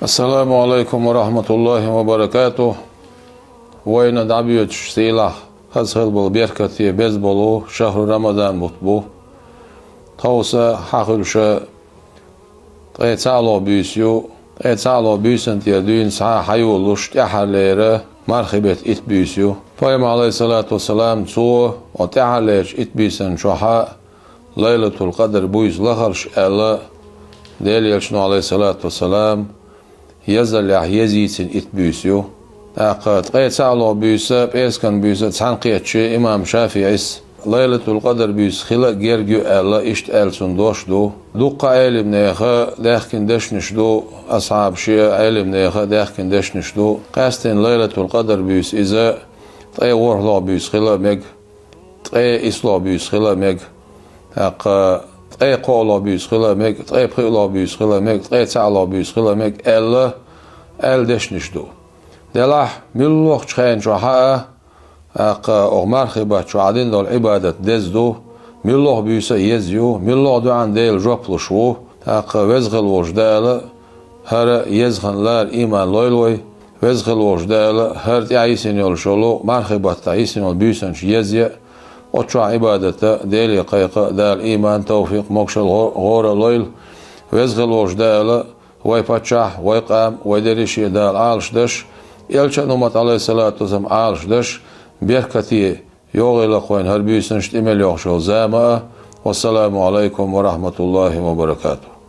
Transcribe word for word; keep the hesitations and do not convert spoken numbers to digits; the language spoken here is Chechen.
Ассаламу Ӏалайкум ва рахьматуллахӀи ва баракатухӀ. Вайна дӀабоьдуш сийлахь, хаза хила болу беркате беза болу шахьру Рамадан бутт бу. Тховса хьахуьлуша ткъе цхьаалгӀа буьйса ю. Ткъе цхьаалгӀа буьйсан тӀера дуьйна схьа хьайолалуш тӀаьххьарлера мархий беттан итт буьйса ю. Пайхамар, Ӏалайхиссалату вассалам, цо оцу тӀаьххьарлерчу итт буьйсан чохьа Лайлатул-Къадр буьйса лахалаш аьлла, Делан Элчано, Ӏалайхиссалату вассалам, язаллехь еза йийцина итт буьйса ю. ТӀаккха ткъе цхьаалгӀа буьйса, пӀераскан буьйса цхьаьна кхетча, имам ШафиӀис Лайлатул-Къадр буьйса хила герга ю аьлла, иштта аьлла цуьнан дош ду. Дуккха Ӏелимнеха даьхкина дешнаш ду, асхьабаша, Ӏелимнеха даьхкина дешнаш ду. Къаьсттина Лайлатул-Къадр буьйса иза ткъе ворхӀалгӀа буьйса хила а мега, ткъе исслогӀа буьйса хила а мега, тӀаккха ткъе кхоалгӀа буьйса хила а мега, ткъе пхиъалгӀа буьйса хила а мега, ткъе цхьаалгӀа буьйса хила а мега аьлла, аьлла дешнаш ду. Делахь, муьлххачу хенахь чохь а, тӀаккха оха мархий баттахь дина долу Ӏибадат деза ду, муьлхха буьйса а еза ю, муьлхха доӀанна Дела жоп луш ву. ТӀаккха Веза хила волчу Дала хӀара еза хан лара ийман лойла вай. Веза хила волчу Дала хӀара тӀаьхьа йисина йолуш йолу мархий баттахь йисина йолу буьйсанаш еза а, оцу чохь Ӏибадат а, Деле кхайкха а Дала ийман, тавфикъ, могушалла, гӀо-, гӀора а лойла. Веза хила волчу Дала вай паччахь, вай къам, вай дерриге а Дала Ӏалаш даш, Элчан уммат, Ӏалайхиссалату вассалам, Ӏалаш даш, беркате йогӀийла вайна хӀара буьйсанаш, тӀе мел йогӀуш йолу зама а. Вассаламу Ӏалайкум ва рахьматуллахӀи ва баракатухӀ.